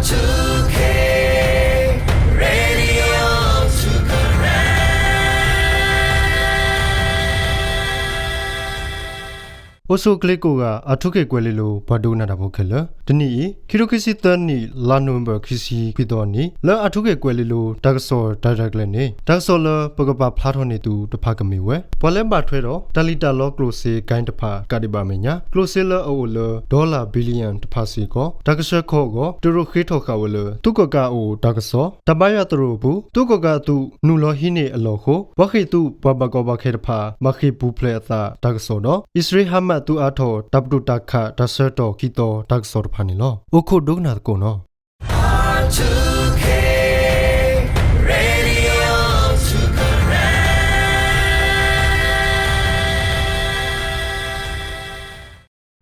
two K Radio two Karen အိၣ်ဆူၣ်အိၣ်ချ့ကိးဂၤ အၣ်ထူခ့ၣ်ကွဲၤလ့လိၤ ပှၤဒိကနၣ်တၢ်ဖိခဲလၢာ်, တနံၤအံၤ ခံထိခံဆံသၢနံၣ် လါနိၣ်ဝ့ဘၢၣ် ခံဆံခွံသီအနံၤ လၢအၣ်ထူခ့ၣ်ကွဲၤလ့လိၤ တၢ်ကစီၣ်တၢ်ရဲၣ်တၢ်ကျဲၤန့ၣ် တၢ်ကစီၣ်လၢပကပာ်ဖျါထီၣ်န့ၢ်သုတဖၣ်ကမ့ၢ်ဝဲ ပှၤလၢဘၣ်ထွဲဒီး တၢ်လံၣ်တၢ်လီကျိၣ်စ့ ကၣ်တဖၣ် ကးဒံးဘၣ်အမဲာ်ညါ ကျိၣ်စ့လၢအအိၣ်လၢ dollar billion တဖၣ်စ့ၢ်ကီး တၢ်ကဆှၢခီအဂီၢ် တရူးဃ့ထီၣ်ဃာ်ဝဲလၢ သုးကီၣ်ကးအအိၣ်တၢ်ကစီၣ်, တၢ်ဘါယွၤတရူးအပူၤ သုးကီၣ်ကးအသုး နုာ်လီၤဟံးန့ၢ်အလီၢ်အဃိ ပှၤဃ့ၢ်သုး ပှၤဘၣ်ကီဘၣ်ခဲတဖၣ် ဘၣ်ဃ့ၢ်ပူၤဖျဲးအသးတၢ်ကစီၣ်ဒီး အံၣ်စရ့လးဟါမးသုးအါထီၣ် တၢ်ပတုာ်တၢ်ခး တၢ်ဆၢကတီၢ်ခံသီတၢ်ကစီၣ်တဖၣ်န့ၣ်လီၤ. အိၣ်ခိးဒိကနၣ်သကိးနီၣ်.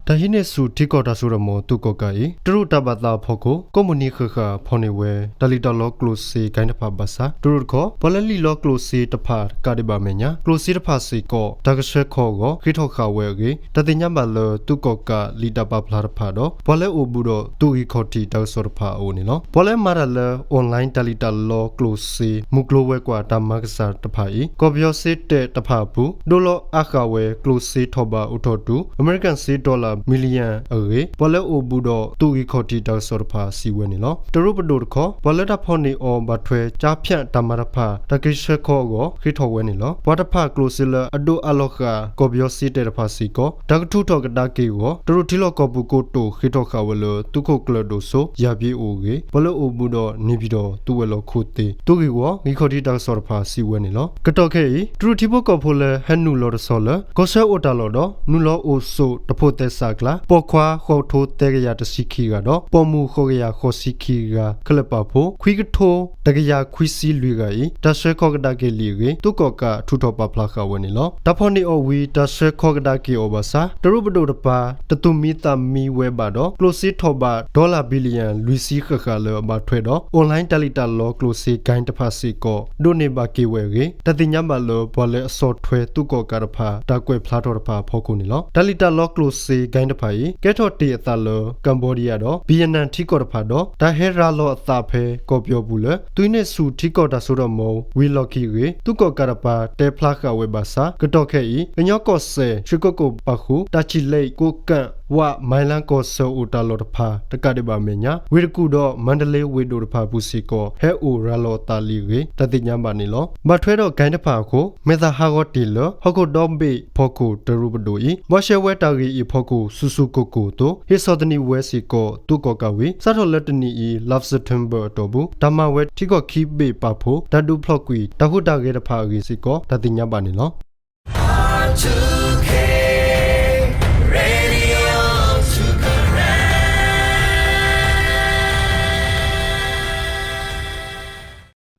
တၢ်ဟံးန့ၢ်ဆူၣ်ထံကီၢ်တၢ်စိတၢ်ကမီၤသုးကီၣ်ကးအံၤ တရူးတၢ်ဘၣ်သးအဖီခိၣ် ကိးမုၢ်နံၤဃၣ်ဃၣ်ဖီၣ်န့ၢ်ဝဲ တၢ်လံၣ်တၢ်လီကျိၣ်စ့ကၣ်တဖၣ်ဘၣ်ဆၣ် တရူးတခီ ပှၤလၢလံၣ်လီကျိၣ်စ့တဖၣ် ကးဒံးဘၣ်အမဲာ်ညါ ကျိၣ်စ့တဖၣ်စ့ၢ်ကီး တၢ်ကဆှၢခီအဂီၢ် ဃ့ထီၣ်ဃာ်ဝဲအဂ့ၢ် တၢ်သ့ၣ်ညါဘၣ်လၢ သုးကီၣ်ကးလံာ်တၢ်ပာ်ဖျါတဖၣ်ဒီး ပှၤလၢအိၣ်ဘူးဒီးသုးဂံၢ်ခီၣ်ထံးတၢ်ကစီၣ်တဖၣ်အအိၣ်န့ၣ်လီၤ. ပှၤလၢမၤတၢ်လၢ online တၢ်လံၣ်တၢ်လီကျိၣ်စ့ မုၢ်ကျိၤဝဲၤကွာ်တၢ်မၤကစၢ်တဖၣ်အံၤ ကီၢ်ပယီၤစ့တၢးတဖၣ်အပူၤ ဒိလီၤအါဃာ်ဝဲကျိၣ်စ့ထီၣ်ဘးအိၣ်ထီၣ်တုၤ အမဲရကၤစ့ dollar million အဂ့ၢ် ပှၤလၢအိၣ်ဘူးဒီးသုးဂံၢ်ခီၣ်ထံးတၢ်ကစီၣ်တဖၣ်စံးဝဲန့ၣ်လီၤ. တရူးပဒိၣ်တခီ ပှၤလၢတၢ်ဖီၣ်န့ၢ်အီၤဘၣ်ထွဲ ကၠါဖၠးတၢ်မၤတဖၣ် တၢ်ကဆှၢခီအဂီၢ် ဃ့ထီၣ်ဝဲန့ၣ်လီၤ. ပှၤတဖၣ်ကျိၣ်စ့လၢအဒိးအးလီၤဃာ် ကီၢ်ပယီၤစ့တၢးတဖၣ်စ့ၢ်ကီး တၢ်ကထုးထီၣ်ကဒါက့ၤအဂီၢ် တရူးထံလီၢ်ကီၢ်ပူၤကိတိာ် ဃ့ထီၣ်ဃာ်ဝဲလၢ သုးခိၣ်ကျၢၢ်ဒိၣ်စိ ယၤပ့အိၣ်အဂ့ၢ် ပှၤလၢအိၣ်ဘူးဒီး န့ၣ်ပၠံၣ်တီၣ် သုးဝဲၤလီၢ်ခိၣ်သ့ၣ် သုးဂ့ၢ်ဝီ ဂံၢ်ခီၣ်ထံးတၢ်ကစီၣ်တဖၣ်စံးဝဲန့ၣ်လီၤ. ကတီၢ်ခဲအံၤ တရူးထံဖိကီၢ်ဖိလၢဟဲနုာ်လီၤတဆီလၢ ကီၢ်ဆၢအိၣ်တၢ်လီၢ်ဒီး နုာ်လီၤအိၣ်ဆိးတဖိးသဲစးအကျါ ပိာ်ခွါဃိးကထိသၢကယၤတဆံခံဂၤဒီး ပိာ်မုၣ်ဃိးကယၤဃိးဆံခံဂၤ ခဲလၢာ်ပာ်ဖှိၣ် ခွံကထိတကယၤခွံဆံလွံၢ်ဂၤအံၤ တၢ်ဆှၢခီကဒါက့ၤလံအဂ့ၢ် သုးကီၣ်ကးထုးထီၣ်ပာ်ဖျါဃာ်ဝဲန့ၣ်လီၤ. တၢ်ဖီၣ်န့ၢ်အီၤဝံၤ တၢ်ဆှၢခီကဒါက့ၤအီၤဘၣ်ဆၣ် တရူးပဒိၣ်တပၤ တသူၣ်မံသးမံဝဲဘၣ်ဒီး ကျိၣ်စ့ထီၣ်ဘး dollar billion လွံၢ်ဆံဃၣ်ဃၣ်လၢအဘၣ်ထွဲဒီး online တၢ်လံၣ်တၢ်လီကျိၣ်စ့ကၣ်တဖၣ်စ့ၢ်ကီး ဒိးန့ၢ်ဘၣ်က့ၤဝဲအဂ့ၢ် တၢ်သ့ၣ်ညါဘၣ်လၢ ပှၤလၢအဆီၣ်ထွဲသုးကီၣ်ကးတဖၣ် တၢ်ကွဲးဖျါထီၣ်တဖၣ်အဖီခိၣ်န့ၣ်လီၤ. တၢ်လံၣ်တၢ်လီကျိၣ်စ့ကၣ်တဖၣ်အံၤ ကဲထီၣ်တ့ၢ်အသးလၢ ကမ်ဘီဒီးယၤဒီး Vietnam ထံကီၢ်တဖၣ်ဒီး တၢ်ဟဲရၤလီၤအသးဖဲကီၢ်ပယီၤပူၤလၢ သုးဟံးန့ၢ်ဆူၣ်ထံကီၢ်တၢ်စိတၢ်ကမီၤဝံၤအလီၢ်ခံအဂ့ၢ် သုးကီၣ်ကးတပၤတဲဖျါဃာ်ဝဲဘၣ်ဆၣ် ကတီၢ်ခဲအံၤ ကညီကီၢ်စဲၣ် ရွှေကုက္ကို ပာ်ဃုာ် တာချီလိတ် ကိးကၣ် ဝ မိုင်းလန်း ကီၢ်ဆၢအိၣ်တၢ်လီၢ်တဖၣ် တကးဒံးဘၣ်အမဲာ်ညါ ဝ့ၢ်တကူၣ်ဒီး မါတလ့ဝ့ၢ်ဒိၣ်တဖၣ်အပူၤစ့ၢ်ကီး ဟဲအိၣ်ရၤလီၤအသးလံအဂ့ၢ် တၢ်သ့ၣ်ညါဘၣ်န့ၣ်လီၤ. ဘၣ်ထွဲဒီးကၣ်တဖၣ်အဃိ မဲာ်သၣ်ဟးဂီၤတ့ၢ်လၢ ဟီၣ်ခိၣ်ဒီဘ့ၣ်အဖီခိၣ် တရူးပဒိၣ်အံၤ ဘှါရှဲဝဲတၢ်ဂ့ၢ်အံၤအဖီခိၣ် ဆူၣ်ဆူၣ်ကိၢ်ကိၢ်အသိး ဟ့ၣ်ဆီၣ်သနံးဝဲစ့ၢ်ကီး သုးကီၣ်ကးဝံၤ စးထီၣ်လၢတနံၤအံၤ လါစဲးပထ့ဘၢၣ်အတီၢ်ပူၤ တၢ်မၤဝဲထံကီၢ်ခံဘ့ၣ်ပာ်ဖှိၣ် တၢ်ဒုးဖျီၣ်ကွံာ် တၢ်ဟူးတၢ်ဂဲၤတဖၣ်အဂ့ၢ်စ့ၢ်ကီး တၢ်သ့ၣ်ညါဘၣ်န့ၣ်လီၤ.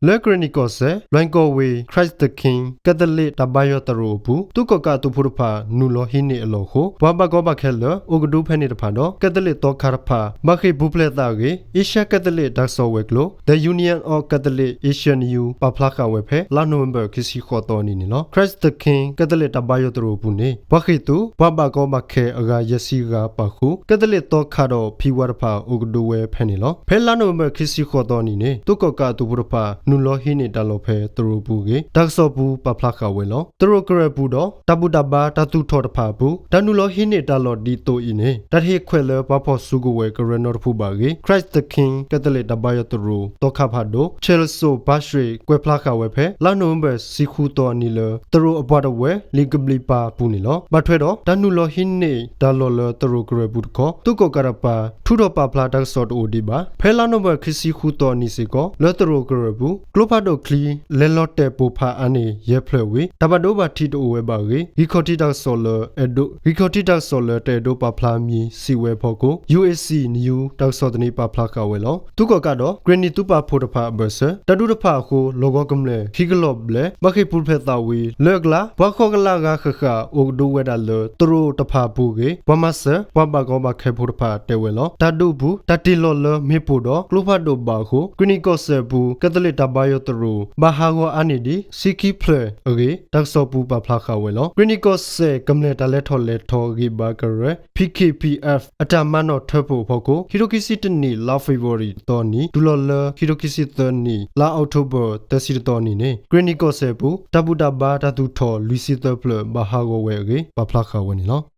လၢကရ့ၣ်နံၣ်ကီၢ်စဲၣ် လွဲၢ်ကီၢ်ဝ့ၢ် Christ the King ကဲသလ့းတၢ်ဘါယွၤတရူးအပူၤ သုးကီၣ်ကးအသုးဖိတဖၣ် နုာ်လီၤဟံးန့ၢ်အလီၢ်အဃိ ပှၤဘၣ်ကီဘၣ်ခဲလၢ အိၣ်ကဒုဖဲန့ၣ်တဖၣ်ဒီး ကဲသလ့းသီခါတဖၣ် ဘၣ်ဃ့ၢ်ပူၤဖျဲးအသးအဂ့ၢ် အ့ရှၢၣ်ကဲသလ့းတၢ်ကစီၣ်ဝဲၤကျိၤ The Union of Catholic Asian Youth ပာ်ဖျါဃာ်ဝဲဖဲ လါနိၣ်ဝ့ဘၢၣ် ခံဆံဃိးသီအနံၤန့ၣ်လီၤ. Christ the King ကဲသလ့းတၢ်ဘါယွၤတရူးအပူၤန့ၣ် ပှၤဃ့ၢ်သုး ပှၤဘၣ်ကီဘၣ်ခဲအဂၤယဲၢ်ဆံဂၤပာ်ဃုာ် ကဲသလ့းသီခါဒီးဖံဝါတဖၣ် အိၣ်ကဒုဝဲဖဲန့ၣ်လီၤ. ဖဲလါနိၣ်ဝ့ဘၢၣ် ခံဆံဃိးသီအနံၤန့ၣ် သုးကီၣ်ကးအသုးဖိတဖၣ် နုာ်လီၤဟံးန့ၢ်တၢ်လီၢ်ဖဲတရူးအပူၤအဂ့ၢ် တၢ်ကစီၣ်ပူၤပာ်ဖျါဃာ်ဝဲလီၤ. တရူးကရၢၢ်ပူၤဒီး တၢ်ဘူၣ်တၢ်ဘါတၢ်သူၣ်ထီၣ်တဖၣ်အပူၤ တၢ်နုာ်လီၤဟံးန့ၢ်တၢ်လီၢ်ဒ်သိးအံၤန့ၣ် တၢ်တဟ့ၣ်ခွဲးလၢပှၤဖီၣ်စုကဝဲၤကရၢနီတဖုဘၣ်အဂ့ၢ် Christ the King ကဲသလ့းတၢ်ဘါယွၤတရူး သီခါဖးဒိၣ် ချဲးလၡိၣ် ဘါရှ့ၣ် ကွဲးဖျါဃာ်ဝဲဖဲ လါနိၣ်ဝ့ဘၢၣ် ဆံဃုသီအနံၤလၢ တရူးအပှၤတဝၢ လံာ်ကဘျံးပၤအပူၤန့ၣ်လီၤ. ဘၣ်ထွဲဒီး တၢ်နုာ်လီၤဟံးန့ၢ်တၢ်လီၢ်လၢတရူးကရၢၢ်ပူၤတခီ သုးကီၣ်ကးတပၤ ထုးထီၣ်ပာ်ဖျါတၢ်ကစီၣ်တအိၣ်ဒံးဘၣ်. ဖဲလါနိၣ်ဝ့ဘၢၣ် ခံဆံဃုသီအနံၤစ့ၢ်ကီး လၢတရူးကရၢၢ်ပူၤ ကျိဖးဒိၣ်ချံ လဲၤလီၤတဲာ်ပိၢ်ဖးအါန့ၢ် ယဲၢ်ဖျၢၣ်ဝံၤ တၢ်ဘၣ်ဒိဘၣ်ထံးတအိၣ်ဝဲဘၣ်အဂ့ၢ် ဂံၢ်ခီၣ်ထံးတၢ်ကစီၣ်လၢအဲၣ်ဒိး ဂံၢ်ခီၣ်ထံးတၢ်ကစီၣ်လၢတအဲၣ်ဒိးပာ်ဖျါမံၤစံးဝဲအဖီခိၣ် ယူၣ်အ့ၣ်စံၣ် News တၢ်ကစီၣ်သန့ပာ်ဖျါဃာ်ဝဲလီၤ. သုးကီၣ်ကးဒီး ကရ့ၣ်နံၣ်သုးပာ်ဖှိၣ်တဖၣ်အဘၢၣ်စၢၤ တၢ်ဒုးတဖၣ်အဃိ လီၢ်ကဝီၤကမျၢၢ် ခံကလီၢ်ဘျဲၣ် ဘၣ်ဃ့ၢ်ပူၤဖျဲးသးဝံၤ လၢအကျါ ပှၤဃိးကလးဂၤဃၣ်ဃၣ် အိၣ်ကဒုဝဲဒၣ်လၢ တရူးတဖၣ်အပူၤအဂ့ၢ် ပှၤမၤစၢၤ ပှၤဘၣ်ကီဘၣ်ခဲဖိတဖၣ်တဲဝဲလီၤ. တၢ်ဒုးအပူၤ တၢ်တ့ၢ်လီၤလၢမ့ၣ်ပိၢ်ဒီး ကျိဖးဒိၣ်ဘၣ်အဃိ ကရ့ၣ်နံၣ်ကီၢ်စဲၣ်အပူၤ ကဲသလ့း အဘါယွၤသရိာ် ဘၣ်ဟးဂီၤအါန့ၢ်ဒံး ဆံခံဖျၢၣ်အဂ့ၢ် တၢ်ကစီၣ်ပူၤပာ်ဖျါဃာ်ဝဲလီၤ. ကရ့ၣ်နံၣ်ကီၢ်စဲၣ် ကမျၢၢ်တၢ်လဲၤထီၣ်လဲၤထီဂံၢ်ဘါကရၢ P K P F အတၢ်မၤနီၣ်ထၢဖှိၣ်အဖီခိၣ် ခံထိခံဆံတနံၣ် လါဖ့ၤဘြူၤအါရံၤတသီအနံၤ တုၤလီၤလၢ ခံထိခံဆံသၢနံၣ် လါအီးကထိဘၢၣ်သၢဆံတသီအနံၤန့ၣ် ကရ့ၣ်နံၣ်ကီၢ်စဲၣ်အပူၤ တၢ်ဘူၣ်တၢ်ဘါတၢ်သူၣ်ထီၣ် လွံၢ်ဆံသၢဖျၢၣ် ဘၣ်ဟးဂီၤဝဲအဂ့ၢ် ပာ်ဖျါဃာ်ဝဲန့ၣ်လီၤ.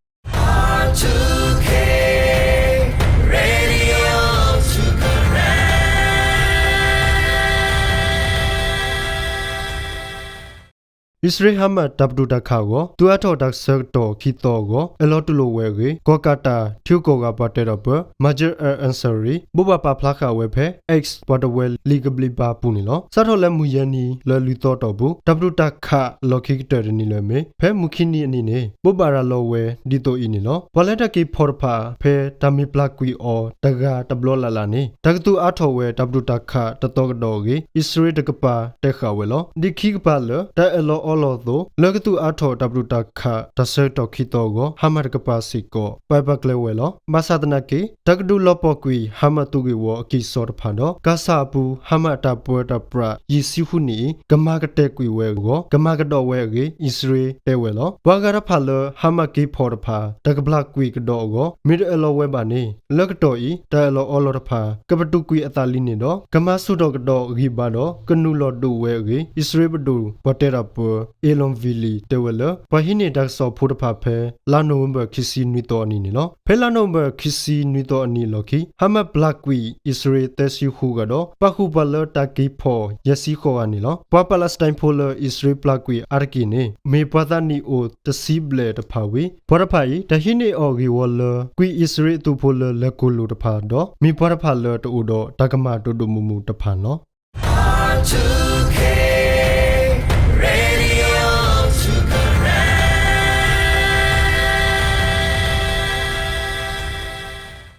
အံၣ်စရ့လး-ဟါမး တၢ်ပတုာ်တၢ်ခးအဂီၢ် သုးအါထီၣ်တၢ်ဆၢကတီၢ်ခံသီအဂီၢ် အၢၣ်လီၤတူၢ်လိာ်ဝဲအဂ့ၢ် ကီၢ်ကးတၢ် ထံဂုၤကီၢ်ဂၤပှၤတဲတၢ်ပၢ Majid al-Ansari ဘိးဘၣ်ပာ်ဖျါဃာ်ဝဲဖဲ X ပှၤတဝၢလံာ်ကဘျံးပၤအပူၤန့ၣ်လီၤ. စးထီၣ်လၢမုၢ်ယဲၢ်နံၤလၢလွံၢ်သီအတီၢ်ပူၤ တၢ်ပတုာ်တၢ်ခးလီၢ်ခံကတၢၢ်တနံၤလၢအမ့ၢ် ဖဲမုၢ်ခံနံၤအနံၤန့ၣ် ဘိးဘၣ်ရၤလီၤဝဲဒ်သိးအံၤန့ၣ်လီၤ. ပှၤလၢတၢ်က့ၤဖီၣ်တဖၣ် ဖဲတၢ်မ့ၢ်ပျၢ်ကွံာ်အီၤတဂၤတဘျီလၢ်လၢ်န့ၣ် တၢ်ကသူၣ်အါထီၣ်ဝဲတၢ်ပတုာ်တၢ်ခးတသီကဒီးအဂ့ၢ် အံၣ်စရ့လးတကပၤတဲဃာ်ဝဲလီၤ. ဒ်ခံကပၤလၢ တၢ်အၢၣ်လီၤအီလီၤအသိး လၢကသူၣ်အါထီၣ်တၢ်ပတုာ်တၢ်ခးတၢ်ဆၢကတီၢ်ခံသီအဂီၢ် ဟါမးတကပၤစ့ၢ်ကီး ပာ်ပာ်ကျဲဝဲလီၤ. ဘၣ်ဆၣ်သနာ်က့ တၢ်ကဒုးလီၤပှီၢ်ကွံာ် ဟါမးသုးဂ့ၢ်ဝီအကံၢ်အစီတဖၣ်ဒီး ကၤစၢ်အပူၤ ဟါမးအတၢ်ပၢတၢ်ပြး ယံာ်ဆံဃုနံၣ်အံၤ ကမၤကတၢၢ်ကွံာ်ဝဲအဂီၢ် ကမၤကဒီးဝဲအဂ့ၢ် အံၣ်စရ့လးတဲဝဲလီၤ. ပှၤဂၤတဖၣ်လၢ ဟါမးက့ၤဖီၣ်တဖၣ် တၢ်ကပျၢ်ကွံာ်ကဒီးအဂီၢ် မ့ၢ်တအၢၣ်လီၤဝဲဘၣ်န့ၣ် လၢကတီၢ်အံၤ တၢ်အၢၣ်လီၤအီလီၤတဖၣ် ကပတုာ်ကွံာ်အသးလံန့ၣ်ဒီး ကမၤဆူၣ်ထီၣ်ကဒီးဂံၢ်ဘါဒီး ကနုာ်လီၤဒိၣ်ဝဲအဂ့ၢ် အံၣ်စရ့လးပဒိၣ်ပှၤတဲတၢ်ပၢ Eylon Vili တဲဝဲလၢ ပှၤဟံးန့ၢ်တၢ်ကစီၣ်ဖိတဖၣ်ဖဲ လါနိၣ်ဝ့ဘၢၣ်ခံဆံနွံသီအနံၤန့ၣ်လီၤ. ဖဲလါနိၣ်ဝ့ဘၢၣ်ခံဆံနွံသီအနံၤအလီၢ်ခံ ဟါမးပျၢ်ကွံာ်အံၣ်စရ့လးသၢဆံဃုဂၤဒီး ပာ်ဃုာ်ပှၤလၢတၢ်က့ၤဖီၣ်ယဲၢ်ဆံဃိးဂၤန့ၣ်လီၤ. ပှၤပၤလးစတၢၣ်ဖိလၢအံၣ်စရ့လးပျၢ်ကွံာ်အါတက့ၢ်န့ၣ် မ့ၢ်ပှၤသးနံၣ်အိၣ်တဆံဘျဲၣ်တဖၣ်ဝံၤ ပှၤတဖၣ်အံၤ တၢ်ဟံးန့ၢ်အီၤဂ့ၢ်ဝီလၢ ကွံာ်အံၣ်စရ့လးအသုးဖိလၢလဲၤကိၢ်လိာ်တဖၣ်ဒီး မ့ၢ်ပှၤတဖၣ်လၢတအိၣ်ဒီးတၢ်ကမၣ်ဒိၣ်ဒိၣ်မုၢ်မုၢ်တဖၣ်န့ၣ်လီၤ.